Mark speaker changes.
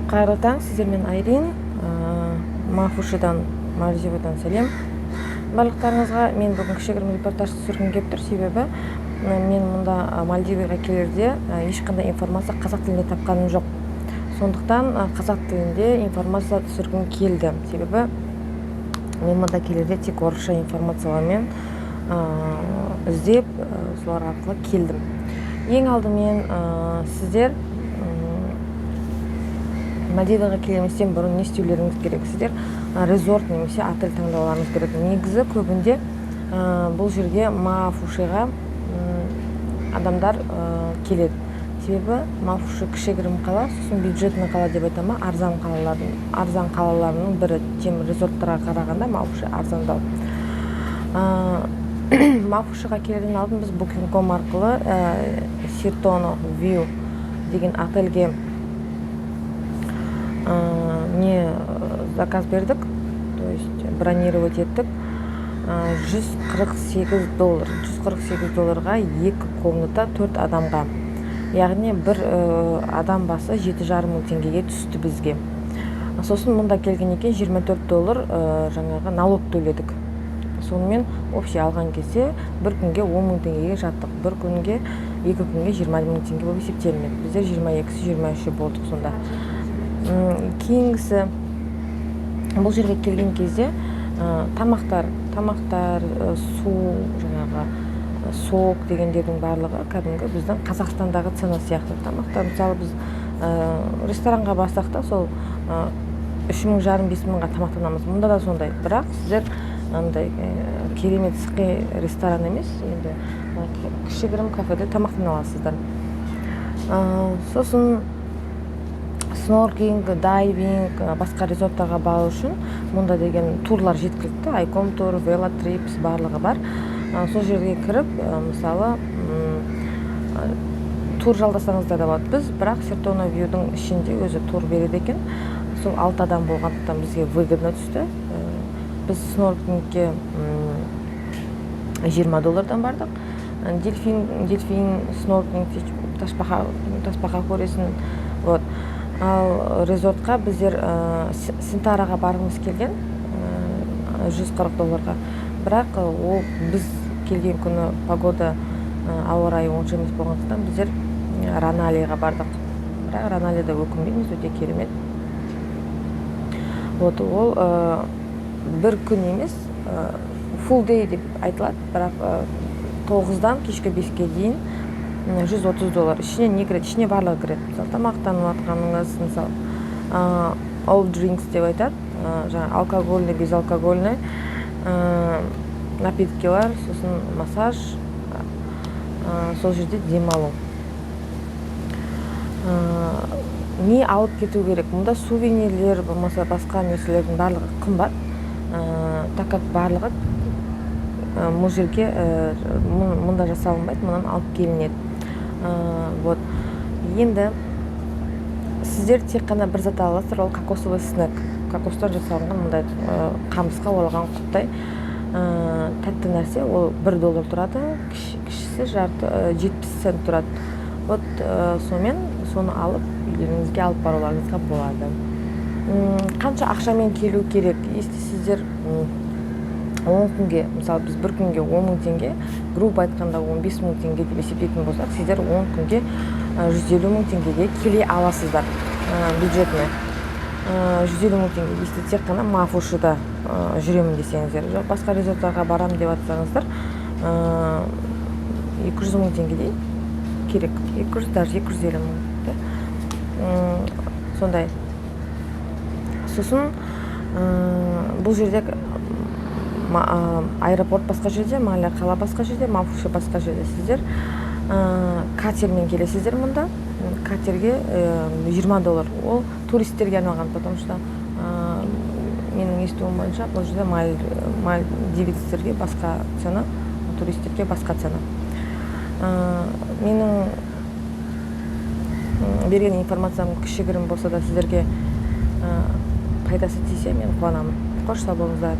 Speaker 1: Қайырлы таң! Сіздермен Айрин. Мафушидан, Мальдивадан сәлем барлықтарыңызға. Мен бүгін кішігірім репортаж түсіргім келіп тұр, себебі мен мұнда, Мальдиваға келерде, ешқандай информация қазақ тілінде тапқаным жоқ. Сондықтан қазақ тілінде информация түсіргім келді, себебі мен мұнда келерде тек орысша информациялармен іздеп, солар арқылы келдім. Ең алдымен сіздер Мальдиваға келместен бұрын не істеулеріңіз керек? Сіздер резорт немесе отель таңдауларыңыз керек. Негізі көбінде бұл жерге, Мафушиға, адамдар келеді, себебі Мафуши кішігірім қала, сосын бюджетный қала деп айта ма, арзан қалалардың, арзан қалаларының бірі, чем резорттарға қарағанда Мафуши арзандау. Мафушиға келерден алдын біз Booking.com арқылы Сиртоно Вью деген отельге не заказ бердік, то есть бронировать еттік. 148 доллар, 148 долларға екі комната, төрт адамға, яғни бір адам басы 7,5 мың теңгеге түсті бізге. Сосын мұнда келгеннен кейін 24 доллар жаңағы налог төледік. Сонымен общий алған кезде бір күнге 10 мың теңгеге жаттық. Бір күнге, 2 күнге 20 мың теңге болып есептелінеді. Біздер 22-сі, 23-і болдық сонда. Кейінгісі, бұл жерге келген кезде тамақтар, су, жаңағы сок дегендердің барлығы кәдімгі біздің Қазақстандағы цена сияқты. Тамақтар, мысалы, біз ресторанға барсақ та, сол 3,5 мың, 5 мыңға тамақтанамыз. Мұнда да сондай, бірақ сіздер андай керемет сықи ресторан емес енді, кішігірім кафеде тамақтана аласыздар. Сосын снорклинг, дайвинг, басқа резорттарға бару үшін мұнда деген турлар жеткілікті: Айком тур, Вела Трипс, барлығы бар. Сол жерге кіріп, мысалы, тур жалдасаңыздар да болады. Біз бірақ Сертона Вьюдің ішінде өзі тур береді екен. Сол алты адам болғандықтан, бізге выгодно түсті. Біз снорклингке 20 доллардан бардық. Дельфин, снорклинг, тасбақа көресің, вот. Ал резортқа біздер Синтараға барғымыз келген 140 долларға, бірақ ол біз келген күні погода, ауа райы онша емес болғандықтан, біздер Раналиға бардық. Бірақ Раналида өкінбейміз, өте керемет. Вот, ол бір күн емес, full day деп айтылады, бірақ 9-дан кешкі 5-ке дейін 130 доллар. Ішіне не кіреді? Ішіне барлығы кіреді, мысалы, тамақтанып жатқаныңыз, мысалы, all drinks деп айтады, жаңағы алкогольный, безалкогольный напиткилар, сосын массаж, сол жерде демалу. Не алып кету керек? Мұнда сувенирлер болмаса басқа нәрселердің барлығы қымбат, так как барлығы бұл жерге, мұнда жасалынбайды, мұнан алып келінеді. Вот, енді сіздер тек қана бір зат ала аласыздар, ол кокосовый снэк, кокостан жасалынған мындай қамысқа оралған құттай тәтті нәрсе. Ол 1 доллар тұрады, кішісі жарты, 70 цент тұрады. Вот, сонымен соны алып, үйлеріңізге алып баруларыңызға болады. Қанша ақшамен келу керек? Если сіздер 10 күнге, мысалы, біз бір күнге 10 мың теңге, грубо айтқанда, 15 мың теңге деп есептейтін болсақ, сіздер 10 күнге 150 мың теңгеге келе аласыздар, бюджетный 150 мың теңге, если тек қана Мафушыда жүремін десеңіздер. Жоқ, басқа резорттарға барамын деп жатсаңыздар, 200 мың теңгедей керек, 200, даже 250 мың да. Сондай. Сосын бұл жерде аэропорт басқа жерде, Мале қала басқа жерде, Мафуши басқа жерде. Сіздер катермен келесіздер мұнда. Катерге 20 доллар, ол туристерге арналған, потому что менің естуім бойынша, бұл жерде мальдивецтерге басқа цена, туристерге басқа цена. Менің берген информациям кішігірім болса да, сіздерге пайдасы тисе, мен қуанамын. Қош, сау болыңыздар.